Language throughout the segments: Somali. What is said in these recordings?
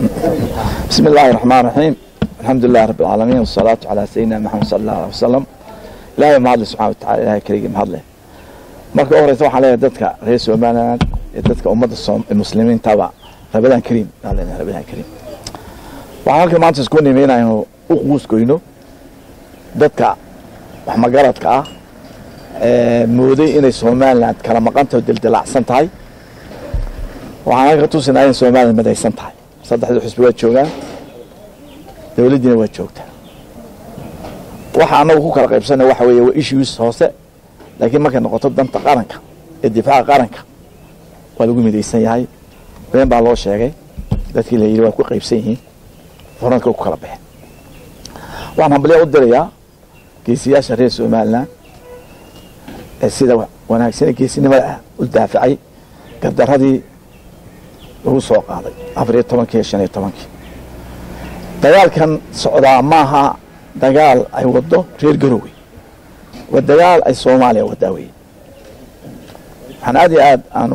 بسم الله الرحمن الرحيم، الحمد لله رب العالمين، والصلاة على سيدنا محمد صلى الله عليه وسلم. Ilaahay mahadle subxana watacala, Ilahay keligii mahadle. Marka u horeysa waxaan leeyahay dadka reer Somaliland iyo dadka ummadda muslimiintaba Ramadaan Kariim baan leenahay, Ramadaan Kariim. Waxaan halkan maanta isku nimi inaynu u quusgoyno dadka wax magaradka ah ee mooday inay Somaliland kala maqan tahay oo dildilacsan tahay. Waxaan halka tusinaa in Somaliland madaysan tahay. Saddexda xisbi waa joogaan, dowladdiina waa joogtaa. Waxa anagu ku kala qaybsanay waxa weeye waa issues hoose, laakiin markay noqoto danta qaranka ee difaaca qaranka waa lagu midaysan yahay. Been baa loo sheegay dadkii la yidhi waa ku qaybsan yihiin, furanka ku kala baxeen. Waxaan hambalya u dirayaa geesiyaasha reer Somaliland ee sida wanaagsan ee geesinimada ah u daafacay gardaradii lagu soo qaaday 14-kii iyo 15-kii. Dagaalkan socdaa maaha dagaal ay wado reer Garowe, waa dagaal ay Soomaaliya wadaa weye. Waxaan aad iyo aad aan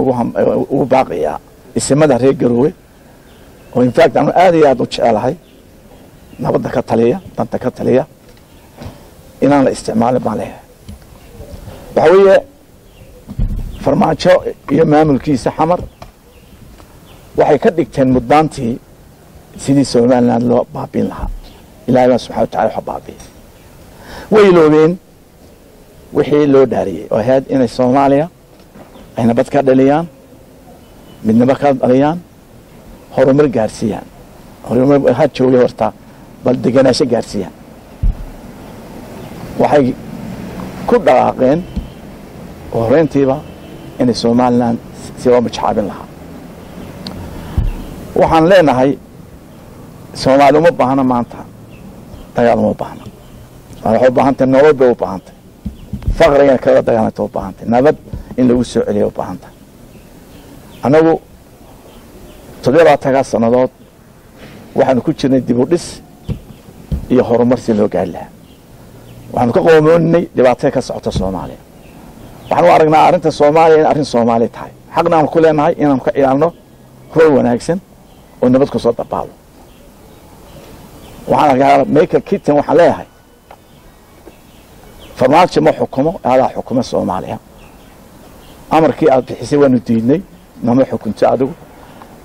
ugu baaqayaa isimada reer Garowe oo in fact aanu aad iyo aad u jecelahay, nabadda ka taliya, danta ka taliya, inaan la isticmaalin baan leeyahay. Waxa weeye Farmaajo iyo maamulkiisa Xamar waxay ka dhigteen muddaantii sidii Somaliland loo baabiin lahaa. Ilahay baa subxana watacala waxa baabiiyay. Way iloobeen wixii loo dhaariyey oo ahayd inay Soomaaliya ay nabad ka dhaliyaan, midnimo ka dhaliyaan, horumar gaarsiiyaan. Horumar ha joogay horta, bal degenaansho gaarsiiyaan. Waxay ku dhaqaaqeen oo horeyntiiba inay Somaliland si loo majaxaabin lahaa. Waxaan leenahay Soomaali uma baahna maanta dagaal, uma baahna. Waxay u baahan tahay nolol bay u baahan tahay, faqriga kala dagaalanta u baahan tahay, nabad in lagu soo celiya u baahan tahay. Annagu 27-kaa sannadood waxaanu ku jirnay dib u dhis iyo horumar si loo gaari lahaa. Waxaanu ka qoomooninay dhibaatada ka socota Soomaaliya. Waxaan u aragnaa arrinta Soomaaliya in arrin Soomaali tahay, xaqna aanu ku leenahay inaanu ka ilaalno rool wanaagsan oo nabad ku soo dabaalo. Waxaan arkaa Michael Keating, waxaan leeyahay Farmaajo ma xukumo, adaa xukuma Soomaaliya. Amarkii aad bixisay waanu diidnay, nama xukunto adigu.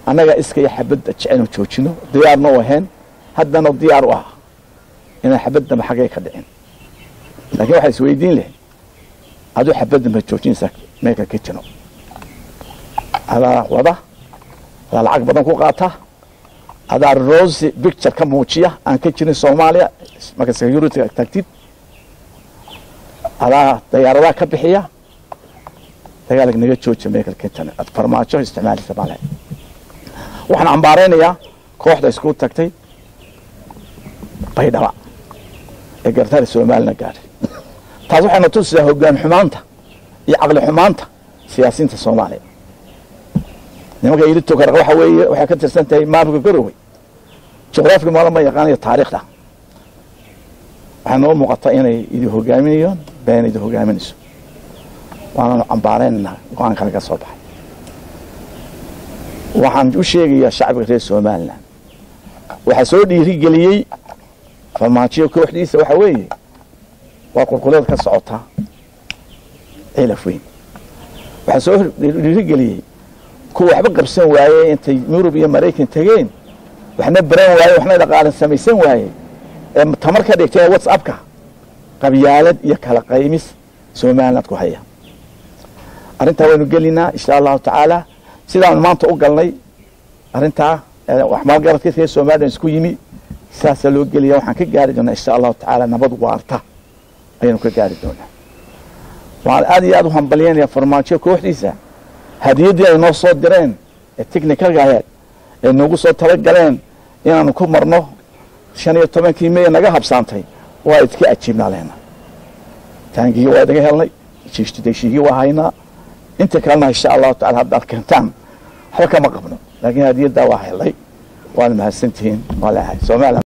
Annaga iska iyo xabadda jecel joojino, diyaarna u ahayn, haddana diyaar u ah inaan xabad dambe xaggay ka dhicin. Laakiin waxaa isweydiin leh, aduu xabad dambe joojinaysaa Michael Keating, adaa wada, adaa lacag badan ku qaata, adaa rosy picture ka muujiya aan ka jirin Soomaaliya marka security tagtid, adaa diyaaradaha ka bixiya. Dagaalka naga jooja Michael Keating, aad Farmaajo isticmaalaysa baa lehay. Waxaan cambaaraynayaa kooxda isku tagtay Baydhaba ee gartara Soomaalina gaadhay. Taas waxayna tusisaa hoggaan xumaanta iyo caqli xumaanta siyaasiyiinta Soomaaliya. Nimanka yidhi Tukaraq waxa weeye waxay ka tirsan tahay maamulka Garowe, juqraafiga maala ma yaqaanayo, taariikhda. Waxaa noo muuqata inay idi hogaaminayaan, been idi hogaaminayso, waananu cambaaraynaynaa go-aanka laga soo baxay. Waxaan u sheegayaa shacbiga reer Somaliland, waxaa soo dhiirigeliyey Farmaajiyo kooxdiisa waxa weeye waa qulquleed ka socota Ceelaf Weyn. Waxaa soo dhiirigeliyey kuwa waxba qabsan waayey intay Yurub iyo Maraykan tegeen, waxna baran waaye, waxna dhaqaalan samaysan waaye, ee tamar ka dhigtay WhatsAppka qabyaalad iyo kala qaymis Somaliland ku haya. Arrintaa waynu gelinaa insha Allahu tacaala sidaanu maanta u galnay arrintaa. Wax maalgaradka reer Somaliland isku yimi saasaa loo gelaya. Waxaan ka gaari doonaa insha Allahu tacaala nabad waarta ayaynu ka gaari doonaa. Waxaan aad iyo aad u hambalyeynaya Farmaajo kooxdiisa hadiyaddii ay noo soo direen ee technicalka ahayd ee noogu soo talagaleen inaanu ku marno 15-kii May naga habsaantay. Waa iska ajiibnaa leena, taangigii waa idaga helnay, deshiigii waa haynaa, inta kalena insha Allahu tacala haddaad keentaan waxba kama qabno, laakiin hadiyaddaa waa helnay. Waad mahadsantihiin, waa leeyahay Soomaaliya.